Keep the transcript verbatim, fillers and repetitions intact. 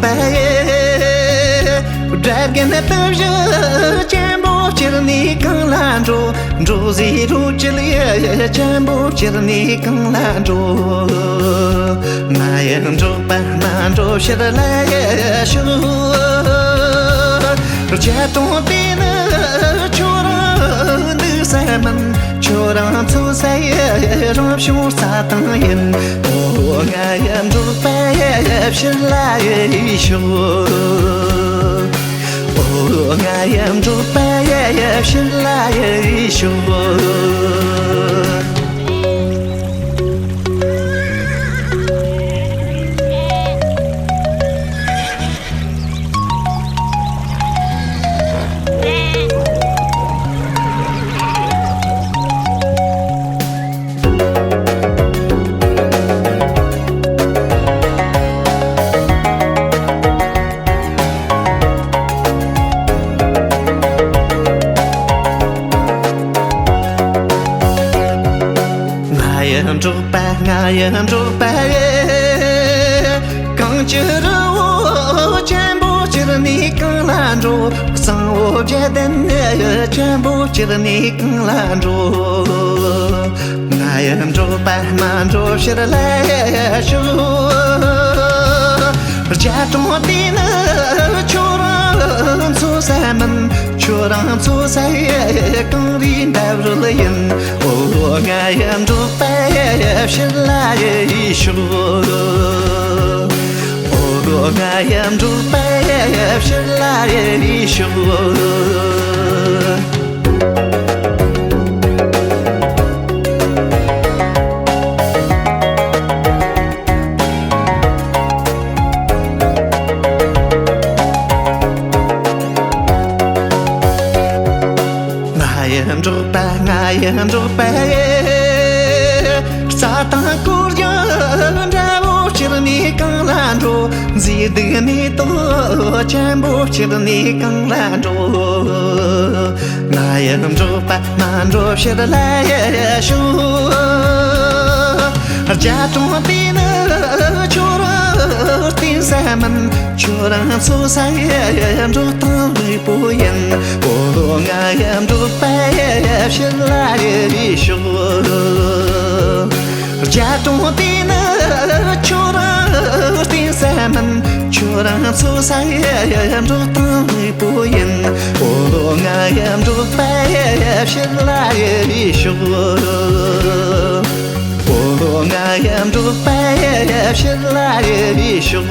པ་ཡི། སྒྲ་རྒན་སྟོབས་བཞི་ཆེན་པོ་ཕྱིར་ནས་གང་ལ་འགྲོ། འགྲོ་ཟེར་རོ་ཅི་ལ་ཆེན་པོ་ཕྱིར་ནས་གང་ལ་འགྲོ། ང་ཡི་འགྲོགས་པ་མ་འགྲོ་ཕྱིར་ལ་ཡི་ཤོག་རྒྱ་གྲོང་དེ་ནི་ཁྱོད་རང་འདུག་ས་མིན། ཁྱོད་རང་འཚོ་ས་ཡི་རང་བྱུང་རྩྭ་ཐང་ཡིན། ཨོ་ང་ཡི་འགྲོགས་པ་ཡི་ཕྱིར་ལ་ཡི་ཤོག་ཨོ་ང་ཡི་འགྲོགས་པ་ཡི་ཕྱིར་ལ་ཡི་ཤོག་ང་ཡི་འགྲོགས་པ་ང་ཡི་འགྲོགས་པ་ཡི། གངས་ཀྱི་རི་བོ་ཆེན་པོ་ཕྱིར་ནས་གང་ལ་འགྲོ། གཙང་བོ་བརྒྱད་ལྡན་ཆེན་པོ་ཕྱིར་ནས་གང་ལ་འགྲོ། ང་ཡི་འགྲོགས་པ་མ་འགྲོ་ཕྱིར་ལ་ཤོག་རྒྱ་གྲོང་དེ་ནི་ཁྱོད་རང་འཚོ་ས་མིན། ཁྱོད་རང་འཚོ་ས་ཡི་གངས་རིའི་འདབས་རོལ་ཡིན། ཨོ་ང་ཡི་འགྲོགས་པ་ཕྱིར་ལ་ཡི་ཤོག་ཨོ་ང་ཡི་འགྲོགས་པ་ཕྱིར་ལ་ཡི་ཤོག་ང་ཡི་འགྲོགས་པ་ང་ཡི་འགྲོགས་པ་ཡི། རྩྭ་ཐང་སྐོར་རྒྱག་འདྲ་བོ་ཕྱིར་ནས་གང་ལ་འགྲོ། མཛེས་སྡུག་མེ་ཏོག་ཆེན་པོ་ཕྱིར་ནས་གང་ལ་འགྲོ། ང་ཡི་འགྲོགས་པ་མ་འགྲོ་ཕྱིར་ལ་ཡི་ཤོག་རྒྱ་གྲོང་དེ་ནི་ཁྱོད་རང་བརྟེན་ས་མིན། ཁྱོད་རང་འཚོ་ས་ཡི་འགྲོ་སྟངས་ལུས་པོ་ཡིན། ཨོ་ང་ཡི་འགྲོགས་པ་ཡི་ཕྱིར་ལ་ཡི་ཤོག་རྒྱ་གྲོང་དེ་ནི་ཁྱོད་རང་བརྟེན་ས་མིན། ཁྱོད་རང་འཚོ་ས་ཡི་འགྲོ་སྟངས་ལུས་པོ་ཡིན། ཨོ་ང་ཡི་འགྲོགས་པ་ཡི་ཕྱིར་ལ་ཡི་ཤོག་ཨོ་ང་ཡི་འགྲོགས་པ་ཡི་ཕྱིར་ལ་ཡི་ཤོག